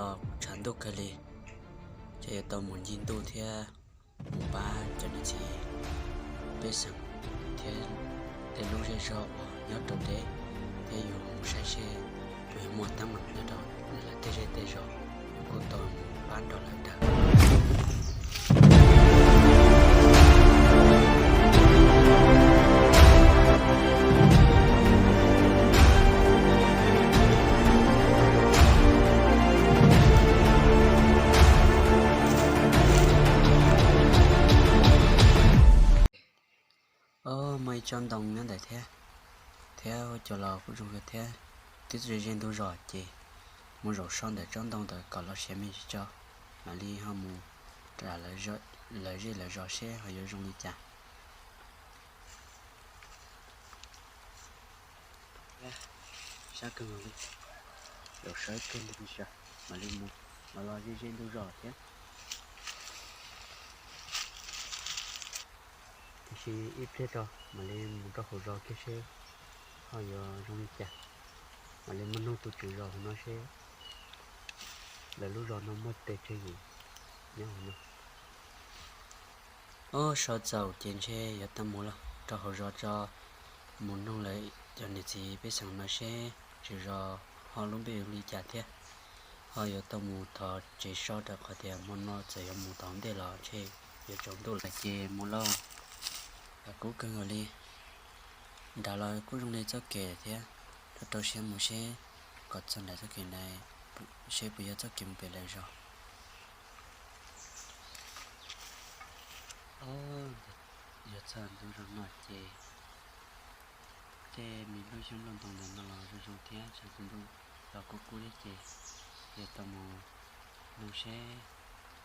Kuv tshav ntuj kawg li, ces yuav tau mus ncig ntuj thiab mus pab cov niam txiv pej xeem thiab tej lub zej zog uas nyob rau deb, thiab yuav mus saib seb puas yuav muaj teeb meem nyob rau lawv tej zej tej zos, kuj tau mus pab nrog lawv dag. Muaj ib tsob ntoo nyob ntawd thiab, thiab ua cov los kuj zoo kawg thiab. Twb ze ze ntug zos ces mus zaum so ntawm tsob ntoo ntawd kom los siav me ntsis tso, mam li ho mus rau lawv zej lawv zos seb ho yuav zoo li cas. Sab kawg nkaus li, zaum so ib pliag ntsis, mam li mus, los los ze ze ntug zos thiab. Tiam sis ib pliag tso mam li mus rau hauv zos kiag seb ho yuav zoo li cas. Mam li mus nug tus tswv zos hauv no seb lawv lub zos no muaj tes tseg yus nyob hauv no. Ob, so txaus ces ntshe yuav tau mus lawm rau hauv zos tso, mus nug lawv cov niam txiv pej xeem no seb tswv zos ho lub npe hu li cas thiab, ho yuav tau mus thov tsev so rau qhov tias hmo no txawm yuav mus tom ntej los ntshe yuav tsaus ntuj lawm ces mus lauj. Kuv kawg nkaus li, nram los kuj zoo li txoj kev thiab, rau rau siab mus seb kom txog nram txoj kev ntawd, seb puas yog txoj kev mus pem lawv zos. Yog txog ntug zos no ces tej me nplooj xyoob nplooj ntoo ntawm no los zoo zoo thiab, tshav ntuj los kub kub thiab ces yuav tau mus nug seb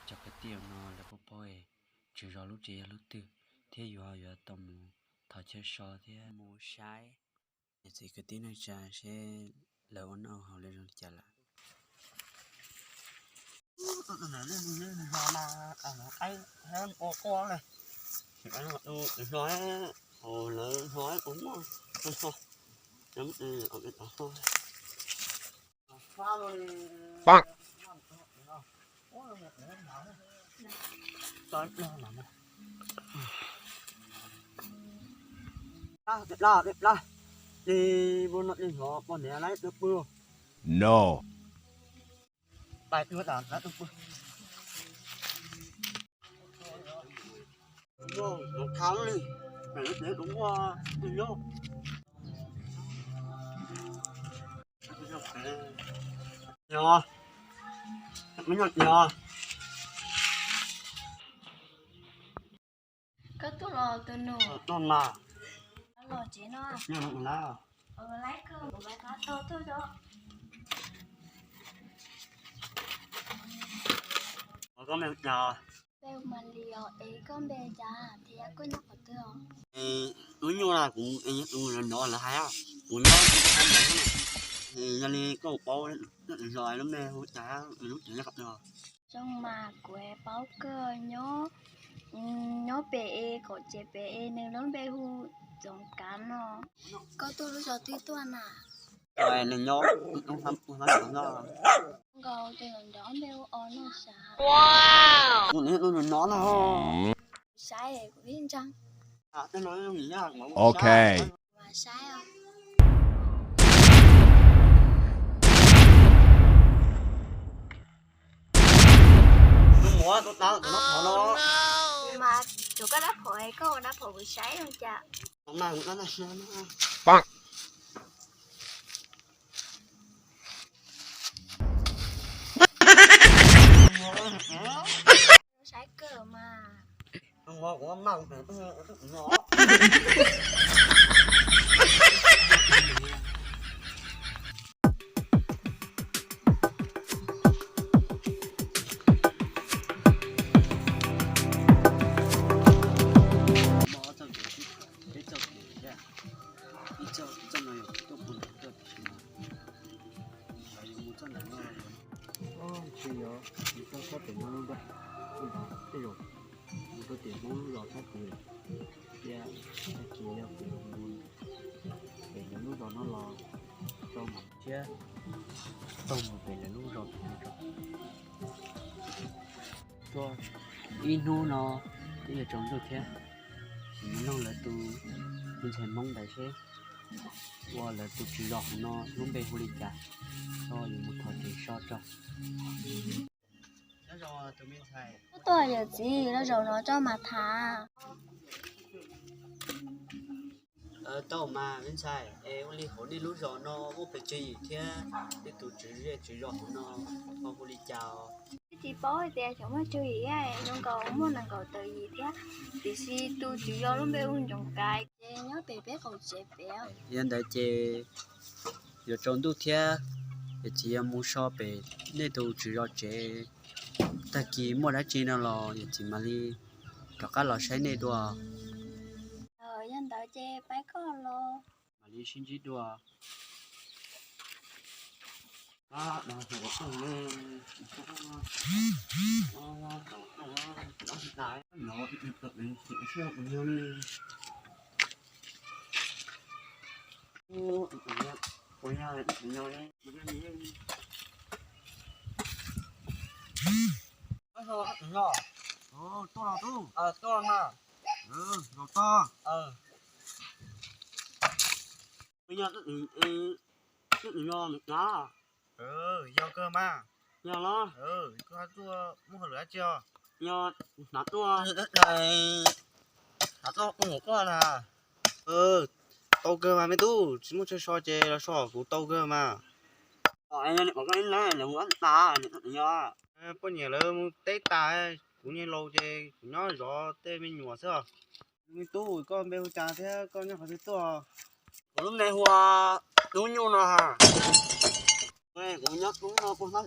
cov kwv tij no lawv puas paub tswv zos lub tsev yog lub twg, thiab yus ho yuav tau mus thov chaw so thiab mus saib niam txiv kwv tij neej tsa seb lawv ua noj haus li zoo li cas lawm. No. Koj tuaj los tus nus? Los tsev no. Laib koj mus laiv qab tog tuaj os. Npe Mas Lis os, es koj npe cas thiab koj nyob qhov twg os? Lub nyuag kuv, kuv nov lawv hais, kuv nyob, yog li koj paub, los lub npe hu cas, lub tsev nyob qhov twg? Zoo mas kuv paub koj nyob, nyob pem es kaum tsev pem es nws lub npe hu Txoov Kav no. Koj tuaj lub zos twg tuaj na? Nws nyob, nkaus tus nrov npe hu o no sav. Kuv nyob no. Saib kuv ib ntsaa. Ok. Mas saib os. Mas tsuav koj dab phom es koj ua dab phom kuv saib zoo cas. Saib kawg mas. Tsis yog, mus txog sab pem no lub npawg, tej zaum mus rau tim Hmoob lub zos sab tid, thiab tag kis yog kuv mus pem lawv lub zos no los Tau mus thiab, tau mus pem lawv lub zos pem no tso. Tuaj ib hnub no twb yuav tsaus ntuj thiab, mus nug lawv tus me ntxhais Hmoob ntawd seb ua lawv tus tswv zos hauv no lub npe hu li cas, yuav mus thov tsev so tso. Tuaj yawm txiv, lub zos no tso mas tham. Tau mas me ntxhais, es ua li hauv nej lub zos no muaj pes tsawg yim thiab nej tus tswv zej tswv zos hauv no ho hu li cas os? Twb tsis paub hais tias xyov muaj tsawg yim, zoo nkaus muaj nees nkaum tawm yim thiab, tiam sis tus tswv zos lub npe hu Ntsoov Kav, ces nyob pem peb qaum tsev pem. Yog ntawd ces yuav tsaus ntuj thiab, yawm txiv yuav mus so pem nej tus tswv zos tsev, tag kis muaj dab tsi no los yawm txiv mam li rov qab los saib nej dua. Yog ntawd ces pab koj los. Mam li sib ntsib dua. Tuaj los tub. Tuaj mas. Zaum tog. Nyob, twb nyob nws na. Yog kawg mas. Yog los. Koj tuaj muaj hauj lwm dab tsi os? Yog hnav tuaj, hnav tuaj ua nyuam quaj na. Tau kawg mas me tub, tsis muaj chaw so ces los so kuv tau kawg mas. Poj niam lawv mus teb tas, kuv niag laus ces kuv nyob zov tej me nyuam xwb os. Me tub, koj npe hu cas thiab koj nyob qhov twg tuaj? Kuv lub npe hu ua Tub Nyuj no ha. Kuv nyob Tub no, kuv nyob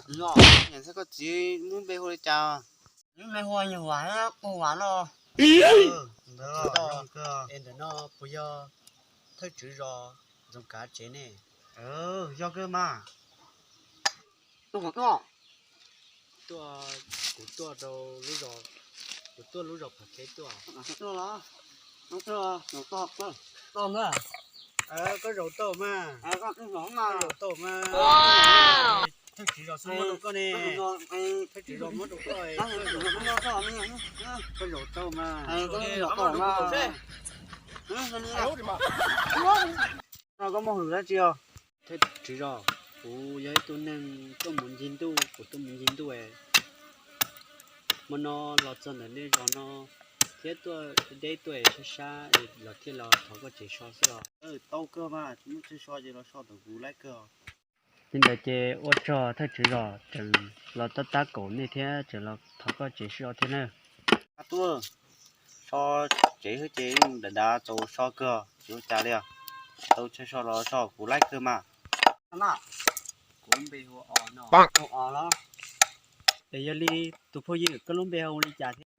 Tub no. Niam thiab koj txiv lub npe hu li cas? Lub npe hu ua Nyuj Vam, kuv Vam no. Es ntawm no puas yog thawj tswv zos Ntxoov Kav tsev ne? Yog kawg mas. Tuaj, kuv tuaj rau lub zos, kuv tuaj lub zos Phav Kheb tuaj. Koj zaum tau mas. Koj zaum tau mas. Thawj tswv zos xub muab rau koj ne. Thawj tswv zos muab rau koj. Koj zaum tau mas. No koj muaj hauj lwm dab tsi os? Thawj tswv zos, kuv yog ib tug neeg tuaj mus ncig ntuj, kuv tuaj mus ncig ntuj. Hmo no los txog ntawm nej zos no thiab tuaj deb tuaj sab sab los thiaj los thov koj tsev so xwb os. Tau kawg mas, tsis muaj chaw so ces los so ntawm kuv laib kawg. Li ntawd ces ua tsaug thawj tswv zos, tseem los tab tab kaum nej thiab tseem los thov koj tsev so thiab na. Tuaj so tsev xwb ces dav dav txaus so kawg, tsis ua cas li os. Tau chaw so los so kuv laib kawg mas. Kuv npe hu ua Os no. Hu ua Os los? Es yog li tus phooj ywg, koj lub npe hu li cas thiab?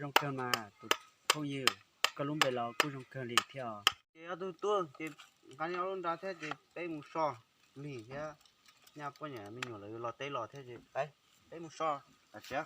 Zoo kawg mas tus phooj ywg, koj lub npe los kuj zoo kawg li thiab os. Ces ob tug tuaj ces nqa niag lub nra thiab ces peb mus so lig thiab, nyaj poj niam me nyuam lawv los teb los thiab ces peb mus so tam sim.